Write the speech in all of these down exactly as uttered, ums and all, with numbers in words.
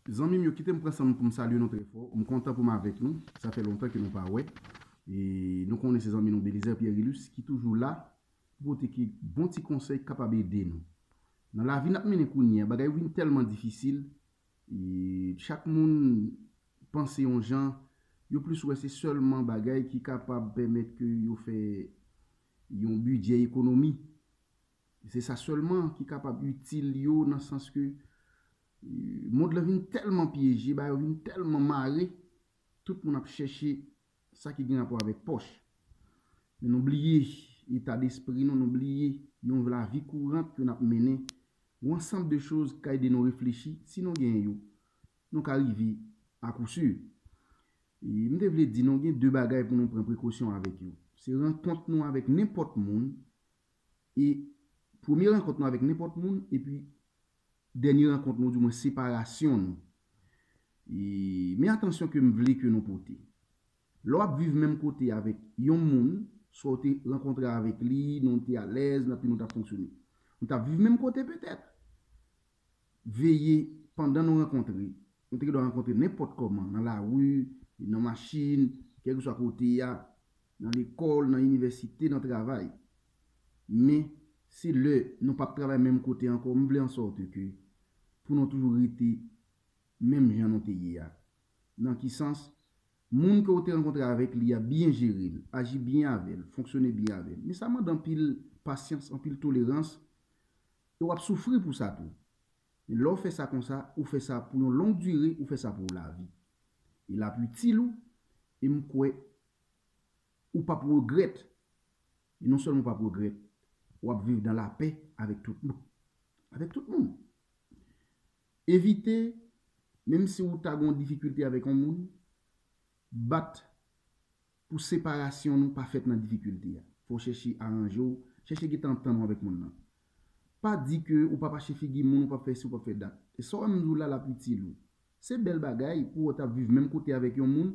Zanmi m yo, kite m pran san m pou m salye nou trè fò. M kontan pou m avèk nou. Sa fè lontan ke nou pa wè. E nou konnen se zanmi nou Belizaire Pierre Ilus ki toujou la pou pote kèk bon ti konsèy ki kapab ede nou. Nan lavi n ap mennen kounye a, bagay yo vin tèlman difisil. E chak moun panse yon jan, yo plis wè se sèlman bagay ki kapab pèmèt ke yo fè yon bidjè ekonomi. Se sa sèlman ki kapab itil yo nan sans ke, e, mond lan vin tèlman pyeje, bagay yo vin tèlman mare, tout moun ap chèche sa ki gen rapò avèk pòch. Men nou bliye eta despri nou, nou bliye yon lavi kourant ke n ap mennen, yon ansanm de choz ki ka ede nou reflechi, si nou gen yo, nou ka rive a kou si. E m te vle di nou gen de bagay pou nou pran prekosyon avèk yo. Se rankont nou avèk nenpòt moun, e premye rankont nou avèk nenpòt moun, epi dènye rankont nou, di mwen separasyon nou. E, men atansyon ke m vle ke nou pote. Lè w ap viv menm kote avèk yon moun, swa w te rankontre avèk li, nou te alèz, epi nou t ap fonksyone. Nou t ap viv menm kote petèt. Veye pandan nou rankontre. Nou te gen dwa rankontre nenpòt kòman, nan lari, nan machin, kèlkeswa kote a, nan lekòl, nan inivèsite, nan travay. Men, se lè nou p ap travay menm kote ankò, m vle ansòt ke pou nou toujou rete menm jan nou te ye a. Nan ki sans? Moun ke w te rankontre avèk li a, byen jere l, aji byen avè l, fonksyone byen avè l. Men sa mande anpil pasyans, anpil tolerans, e w ap soufri pou sa tou. Men lè w fè sa konsa, ou fè sa pou yon long dire, ou fè sa pou lavi. E l ap itil ou, e m kwè ou p ap regrèt. E non sèlman ou p ap regrèt, w ap viv dan lapè avèk tout moun. Avèk tout moun. Evite, menm si w ta gen yon difikilte avèk yon moun, bat pou separasyon nou pa fèt nan difikilte a. Fò w chèche aranje w, chèche gentan antann ou avèk moun nan. Pa di ke ou p ap achte figi moun, ou p ap fè si, ou p ap fè dat. E sa w wè m di w la, l ap itil ou. Se bèl bagay pou w t ap viv menm kote avèk yon moun,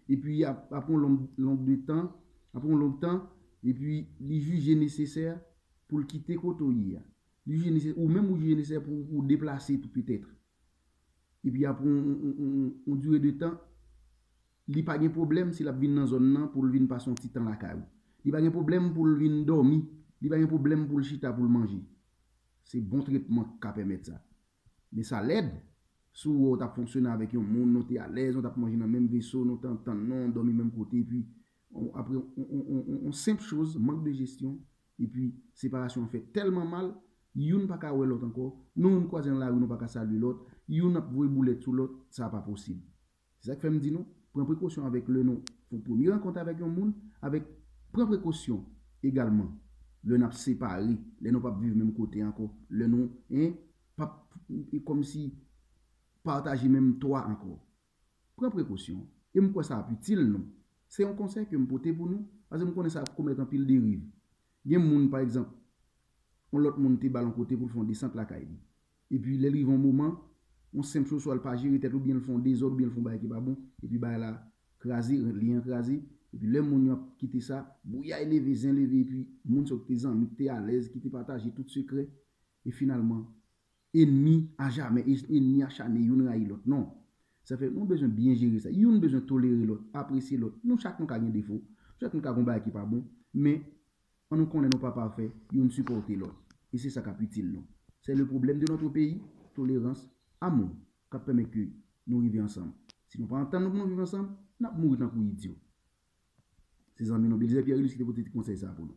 epi ap-, apre yon long, long de tan, apre yon long tan, epi li jije nesesè pou l kite kote w ye a. Li jije nesesè, ou menm ou jije nesesè pou, pou w deplase tou petèt. Epi apre yon, yon, yon, yon, yon dire de tan, li pa gen pwoblèm si l ap vin nan zòn nan pou l vin pase yon ti tan lakay ou. Li pa gen pwoblèm pou l vin dòmi. Li pa gen pwoblèm pou l chita pou l manje. Se bon tretman k ka pèmèt sa. Men sa lèd, si w wè w t ap fonksyone avèk yon moun, nou te alèz, nou t ap manje nan menm veso, nou te antann nou, dòmi menm kote, epi on, apre on, on, on, on, on senp choz, mank de jesyon, epi separasyon an fè tèlman mal, youn pa ka wè lòt ankò, nou youn kwaze nan lari, nou pa ka salye lòt, youn ap voye boulèt sou lòt, sa pa posib. Se sa k fè m di nou, pran prekosyon avèk lè nou fè yon premye rankont avèk yon moun, avèk pran prekosyon egalman lè n ap separe, lè nou p ap viv menm kote ankò, lè nou, en, p ap, e kòmsi pataje menm twa ankò. Pran prekosyon, e m kwè sa ap itil nou. Se yon konsèy ke m pote pou nou, paske m konnen sa ap komèt anpil deriv. Gen moun, pa egzanp, yon lòt moun te ba l yon kote pou l fè yon desant lakay li. Epi lè l rive yon moman, yon senp choswa l pa jere tèt oubyen l fè yon dezòd oubyen l fè yon bagay ki pa bon, epi bagay la kraze, lyen an kraze, epi lè moun yo ap kite sa, bouyay leve, zen leve, epi moun sa yo ki te zanmi, ki te alèz, ki te pataje tout sekrè, e finalman, enmi a jamè, e-, enmi achane, youn rayi lòt. Non. Sa fè, nou bezwen byen jere sa. Youn bezwen tolere lòt, apresye lòt. Nou chak nou ka gen defo, nou chak nou ka gen bagay ki pa bon, men an nou konnen nou pa pafè, youn sipòte lòt. E se sa k ap itil nou. C'est le problème de notre pays, tolérans, amou, k ap pèmèt ke nou rive ansanm. Si nou pa antann nou pou nou viv ansanm, n ap mouri tankou idyo. Se zanmi nou Belizaire Pierre Ilus ki te pote ti konsèy sa pou nou.